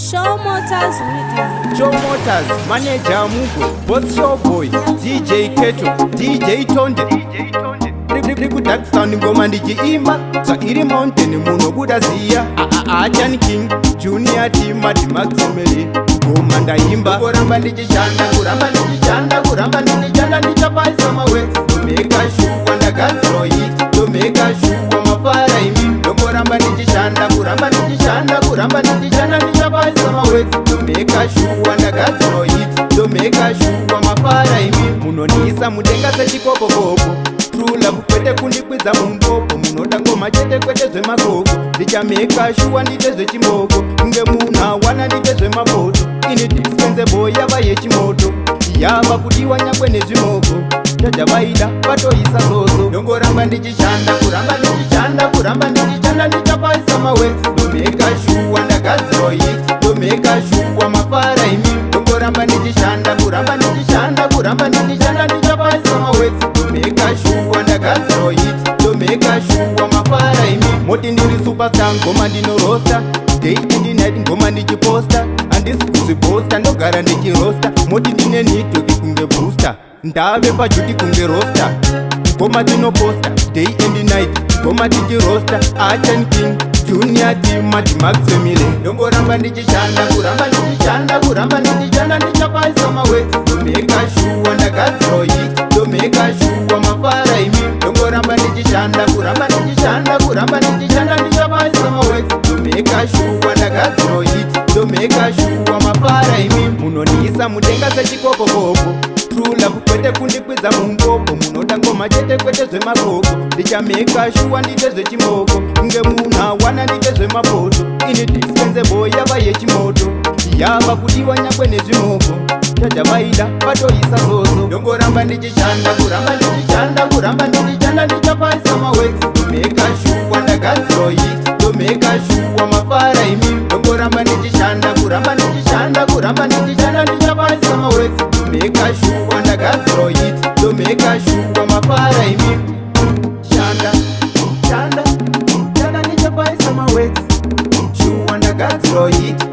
Show Motors Media. Show Motors, Manager Mugo, Boss Showboy, DJ Keto, DJ Tonde. Ndiri kudark sound, ngoma ndichiimba zvairi mountain, munobuda ziya. Achan King Junior T Madimax Family, ngoma ndaimba. Kuramba ndichishanda, kuramba ndichishanda, kuramba ndichishanda, ndichapaisa maworks. Ndomeka sure ndagadziro hit, ndomeka sure mafara imi. Ndongoramba ndichishanda, kuramba ndichishanda, kuramba ndichishanda, ndichapaisa maworks. Ndomeka sure ndagadziro hit, ndomeka sure mafara imi. Munondiisa mudenga sechikopokopo. True love, kwete kundikwidza mumbopo. Munoda ngoma chete, kwete zvemagogo. Ndichameka sure ndiite zvechimoko, kunge munhu awana ndiite zvemapoto. Ini dispensable yava yechimoto, yava kudiwa nyangwe nezvimoko. Jaja vaida vatoisa zozo. Ndongoramba ndichishanda, kuramba ndichishanda, kuramba ndichishanda, ndichapaisa maworks. Ndomeka sure ndagadziro hit, ndomeka sure mafara imi. Ndongoramba ndichishanda, kuramba ndichishanda, kuramba ndichishanda, ndichapaisa maworks. Ndomeka sure ndagadziro hit, ndomeka sure mafara imi. Moti ndiri superstar, ngoma ndinorosta day and night, ngoma ndichiposta, handisi kuzviposta, ndogara ndichirosta. Moti ndine network kunge booster, ndave paduty kunge roster. Ngoma tinoposta day and night, ngoma tichirosta. Achan King Junior T Madimax Family. Ndongoramba ndichishanda, kuramba ndichishanda, kuramba ndichishanda, ndichapaisa maworks. Ndomeka sure ndagadziro hit, ndomeka sure mafara imi. Ndongoramba ndichishanda, kuramba ndichishanda, kuramba ndichishanda, ndichapaisa maworks. Ndomeka sure ndagadziro hit, ndomeka sure mafara imi. Munondiisa mudenga sechikopokopo. True love, kwete kundikwidza mumbopo. Munoda ngoma chete, kwete zvemagogo. Ndichameka sure ndiite zvechimoko, kunge munhu awana ndiite zvemapoto. Ini dispensable yava yechimoto, yava kudiwa nyangwe nezvimoko. Jaja vaida vatoisa zozo. Ndongoramba ndichishanda, kuramba ndichishanda, kuramba ndichishanda, ndichapaisa maworks. Ndomeka sure ndagadziro hit, ndomeka sure mafara imi. Ndongoramba ndichishanda, kuramba ndichishanda, kuramba ndichishanda, ndichapaisa maworks. Ndomeka sure ndagadziro hit, ndomeka sure mafara imi. Shanda, shanda, shanda, ndichapaisa maworks. Sure ndagadziro hit.